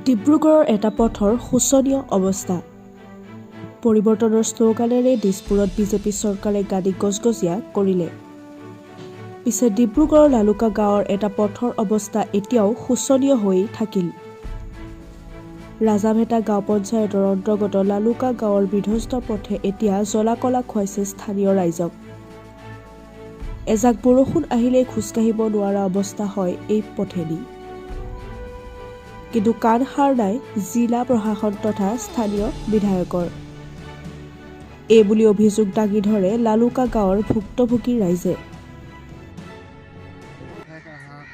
ডিব্ৰুগড়ৰ এটা পথৰ শোচনীয় অৱস্থা। পৰিৱৰ্তনৰ শ্লোগানেৰে দিছপুৰত বিজেপি চৰকাৰে গাদী গজগজীয়া কৰিলে। পিছে ডিব্ৰুগড়ৰ লালুকা গাঁৱৰ এটা পথৰ অৱস্থা এতিয়াও শোচনীয় হৈ থাকিল। ৰাজাভেটা গাঁও পঞ্চায়তৰ অন্তৰ্গত লালুকা গাঁৱৰ বিধ্বস্ত পথে এতিয়া জ্বলা-কলা খুৱাইছে স্থানীয় ৰাইজক। এজাক বৰষুণ আহিলেই খোজকাঢ়িব নোৱাৰা অৱস্থা হয় এই পথেদি। কিন্তু কাণসাৰ নাই জিলা প্ৰশাসন তথা স্থানীয় বিধায়কৰ, এইবুলি অভিযোগ দাঙি ধৰে লালুকা গাঁৱৰ ভুক্তভোগী ৰাইজে।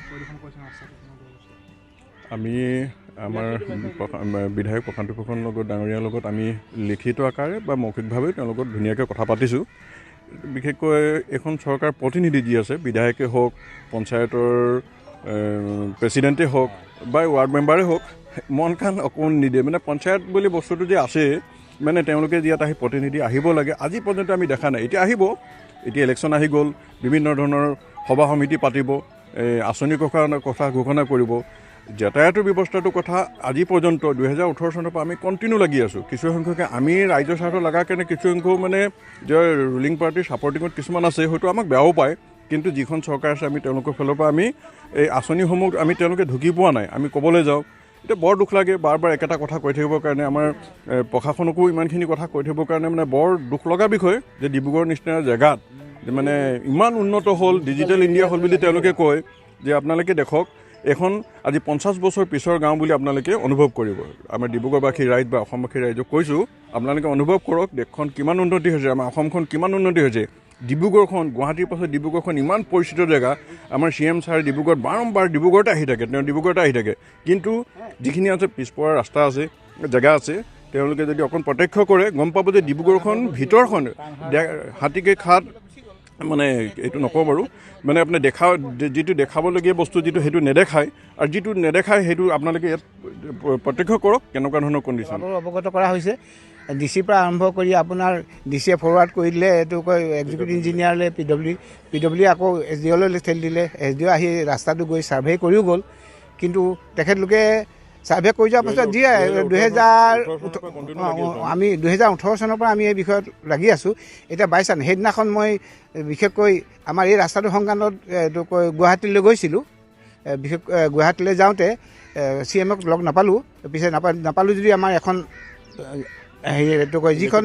পৰিদৰ্শন কৰিছে ৰাস্তাটো কেনেকুৱা অৱস্থা? আমি আমাৰ বিধায়ক প্ৰশান্ত ফুকনৰ লগত, ডাঙৰীয়াৰ লগত আমি লিখিত আকাৰে বা মৌখিকভাৱে তেওঁলোকত ধুনীয়াকৈ কথা পাতিছোঁ। বিশেষকৈ এইখন চৰকাৰ প্ৰতিনিধি যি আছে, বিধায়কে হওক, পঞ্চায়তৰ প্ৰেচিডেণ্টেই হওক বা ৱাৰ্ড মেম্বাৰেই হওক, মন কাণ অকণ নিদিয়ে। মানে পঞ্চায়ত বুলি বস্তুটো যে আছে, মানে তেওঁলোকে যে ইয়াত আহি প্ৰতিনিধি আহিব লাগে, আজি পৰ্যন্ত আমি দেখা নাই। এতিয়া আহিব, এতিয়া ইলেকশ্যন আহি গ'ল, বিভিন্ন ধৰণৰ সভা সমিতি পাতিব, এই আঁচনিৰ কথা ঘোষণা কৰিব। যাতায়াতৰ ব্যৱস্থাটোৰ কথা আজি পৰ্যন্ত 2018 চনৰ পৰা আমি কণ্টিনিউ লাগি আছোঁ। কিছু সংখ্যকে আমি ৰাইজৰ স্বাৰ্থত লগাৰ কাৰণে কিছু সংখ্যক মানে যে ৰুলিং পাৰ্টীৰ ছাপৰ্টিঙত কিছুমান আছে, হয়তো আমাক বেয়াও পায়। কিন্তু যিখন চৰকাৰ আছে, আমি তেওঁলোকৰ ফালৰ পৰা আমি এই আঁচনিসমূহ আমি তেওঁলোকে ঢুকি পোৱা নাই। আমি ক'বলৈ যাওঁ, এতিয়া বৰ দুখ লাগে বাৰ বাৰ একেটা কথা কৈ থাকিবৰ কাৰণে। আমাৰ প্ৰশাসনকো ইমানখিনি কথা কৈ থাকিবৰ কাৰণে মানে বৰ দুখ লগা বিষয় যে ডিব্ৰুগড়ৰ নিচিনা জেগাত যে মানে ইমান উন্নত হ'ল, ডিজিটেল ইণ্ডিয়া হ'ল বুলি তেওঁলোকে কয় যে আপোনালোকে দেখক, এইখন আজি 50 বছৰ পিছৰ গাঁও বুলি আপোনালোকে অনুভৱ কৰিব। আমাৰ ডিব্ৰুগড়বাসী ৰাইজ বা অসমবাসী ৰাইজক কৈছোঁ, আপোনালোকে অনুভৱ কৰক দেশখন কিমান উন্নতি হৈছে, আমাৰ অসমখন কিমান উন্নতি হৈছে। ডিব্ৰুগড়খন, গুৱাহাটীৰ পাছত ডিব্ৰুগড়খন ইমান পৰিচিত জেগা। আমাৰ চি এম ছাৰ ডিব্ৰুগড়ত বাৰম্বাৰ ডিব্ৰুগড়তে আহি থাকে, তেওঁ ডিব্ৰুগড়তে আহি থাকে। কিন্তু যিখিনি আছে পিছপৰা ৰাস্তা আছে, জেগা আছে, তেওঁলোকে যদি অকণ প্ৰত্যক্ষ কৰে গম পাব যে ডিব্ৰুগড়খন ভিতৰখন হাতীকে খাত, মানে এইটো নকওঁ বাৰু, মানে আপুনি দেখা যিটো দেখাবলগীয়া বস্তু যিটো সেইটো নেদেখায়, আৰু যিটো নেদেখায় সেইটো আপোনালোকে ইয়াত প্ৰত্যক্ষ কৰক কেনেকুৱা ধৰণৰ কণ্ডিশ্যন। অৱগত কৰা হৈছে ডি চিৰ পৰা আৰম্ভ কৰি আপোনাৰ ডি চিয়ে ফৰৱাৰ্ড কৰি দিলে, এইটো কয় এক্সিকিউটিভ ইঞ্জিনিয়াৰলৈ, পি ডব্লিউ আকৌ এছ ডি অ'লৈ ঠেলি দিলে। এছ ডি অ' আহি ৰাস্তাটো গৈ ছাৰ্ভে কৰিও গ'ল। কিন্তু তেখেতলোকে ছাৰ্ভে কৰি যোৱাৰ পাছত দিয়ে 2000 আমি 2018 চনৰ পৰা আমি এই বিষয়ত লাগি আছোঁ। এতিয়া বাইচান্স সেইদিনাখন মই বিশেষকৈ আমাৰ এই ৰাস্তাটো সংক্ৰান্তত এইটো কয় গুৱাহাটীলৈ গৈছিলোঁ। বিশেষ গুৱাহাটীলৈ যাওঁতে চি এমক লগ নাপালোঁ। পিছে নাপালোঁ যদি আমাৰ এখন হেৰি এইটো কয় যিখন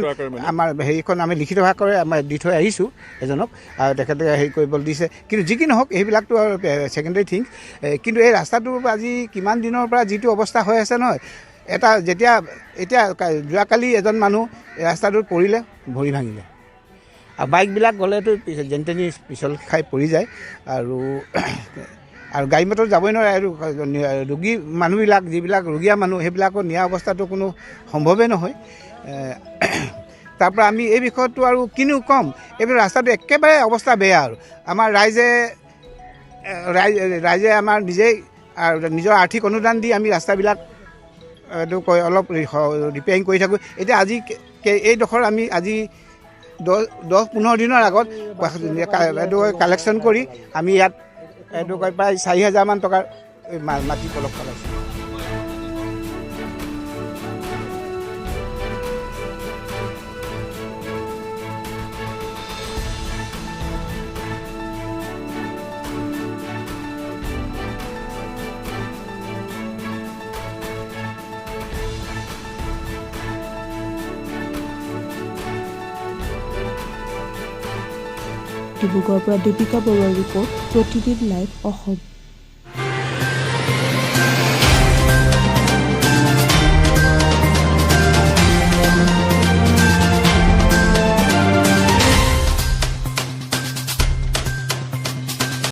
আমাৰ হেৰিখন আমি লিখিত ভাষাৰে আমাৰ দি থৈ আহিছোঁ এজনক, আৰু তেখেতে হেৰি কৰিবলৈ দিছে। কিন্তু যি কি নহওক, সেইবিলাকতো আৰু ছেকেণ্ডেৰী থিং। কিন্তু এই ৰাস্তাটোৰ আজি কিমান দিনৰ পৰা যিটো অৱস্থা হৈ আছে নহয়, এটা যেতিয়া এতিয়া যোৱাকালি এজন মানুহ ৰাস্তাটোত পৰিলে, ভৰি ভাঙিলে। আৰু বাইকবিলাক গ'লেতো যেন তেনি পিছল খাই পৰি যায়, আৰু আৰু গাড়ী মটৰ যাবই নোৱাৰে। আৰু ৰোগী মানুহবিলাক, যিবিলাক ৰোগীয়া মানুহ, সেইবিলাকো নিয়া অৱস্থাটো কোনো সম্ভৱেই নহয়। তাৰপৰা আমি এই বিষয়টো আৰু কিনো ক'ম, এইবিলাক ৰাস্তাটো একেবাৰে অৱস্থা বেয়া। আৰু আমাৰ ৰাইজে আমাৰ নিজেই আৰু নিজৰ আৰ্থিক অনুদান দি আমি ৰাস্তাবিলাক এইটো কয় অলপ ৰিপেয়াৰিং কৰি থাকোঁ। এতিয়া আজি এইডোখৰ আমি আজি 10-15 দিনৰ আগত এইটো কালেকশ্যন কৰি আমি ইয়াত এইটো কয় প্ৰায় 4000মান টকাৰ মাটি পলস পেলাইছোঁ। ডিব্ৰুগড়ৰ পৰা দীপিকা বৰুৱাৰ ৰিপৰ্ট, প্ৰতিদিন লাইভ অসম।